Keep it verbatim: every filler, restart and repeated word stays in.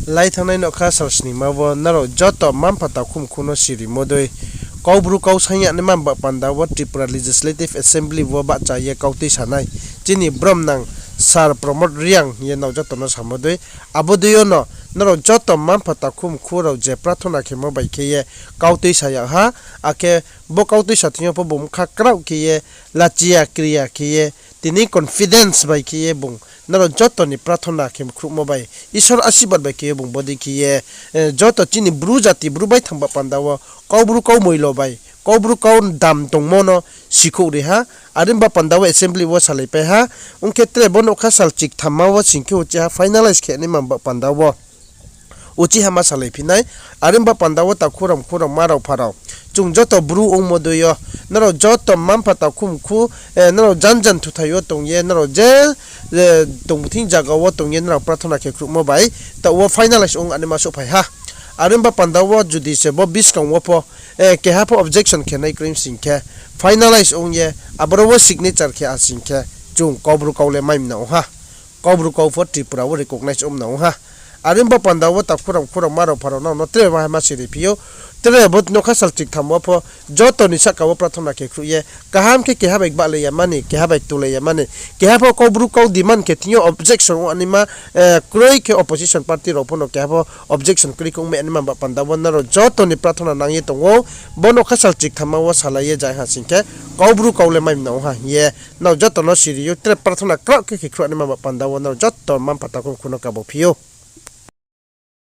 Lai thanngnai nougkha sal sningma wo nrao joto mma-mpha takhu mkhu no sirimo dei, Kaubru kau saing ya naima ba panda wo Tripura Legislative Assembly wo bahcha ye kau tuisanai chini bromnang Sir Pramod Reang hing ye nrao joto no samo dei. Abo dei yo no nrao joto mma-mpha takhu mkhu rao je prathona khemo bai khe ye kau tuisa yag ha, akhe bo kau tuisa thing yo pho bung bkha kraoh khe ye, lachiya kriya khe ye, tini confidence bai khe ye bung nrao joto ni prathona khe khruhmo bai, Isor asirbad bai khe ye bung bodei khe ye, joto chini Bru jati Bru baithang ba panda wo Kaubru kau moilo bai Kaubru kau dam tongmo no sikhouh ri ha. Are ba panda wo assembly wo salaipai ha. Ong khe tre bo nougkha sal chikthamma wo sing khe uchih ha finalize khe naima ba panda wo uchih ha ma salaiphi nai. Are ba panda wo takhu rao mkhu rao mma rao mpha rao, chung joto Bru ongmo dei yo, nrao joto mma-mpha takhu mkhu, nrao jan jan thuthai wo tong ye, nrao je tongthing zaga wo tong ye nrao prathona khe khruhmo bai, taoh wo finalize ong naima souhphai ha. Are ba panda wo judi se bo buskang wo pho keha pho objection khe nai kroi sing khe, finalize ong ye aboro wo signature khe a sing khe, chung Kaubru kau le mai mna ong ha. Kaubru kau pho Tripura wo recognize ong mna ong ha. Are ba panda wo takhu rao mkhu rao mma rao mpha rao nrao no tre ma ha ma siriphi ou. Tre bo nougkha sal chiktham wo pho joto ni sahka wo prathona khe khruh ye kaham khe keha bai gbahlai ya mani, keha bai ktulai ya mani, keha pho Kaubru kau demand khe thing yo objection ong naima kroi khe opposition party rao pho no keha pho objection kroi khe ongmai naima ba panda wo nrao joto ni prathona nang ye tong ou. Bo nougkha sal chikthamma wo salai ye jai ha sing khe, Kaubru kau le mai mna ong ha hing ye nrao joto no siri ou, tre prathona kraoh khe khe khruh naima ba panda wo nrao joto mma-mpha takhu mkhu no kabo phi ou.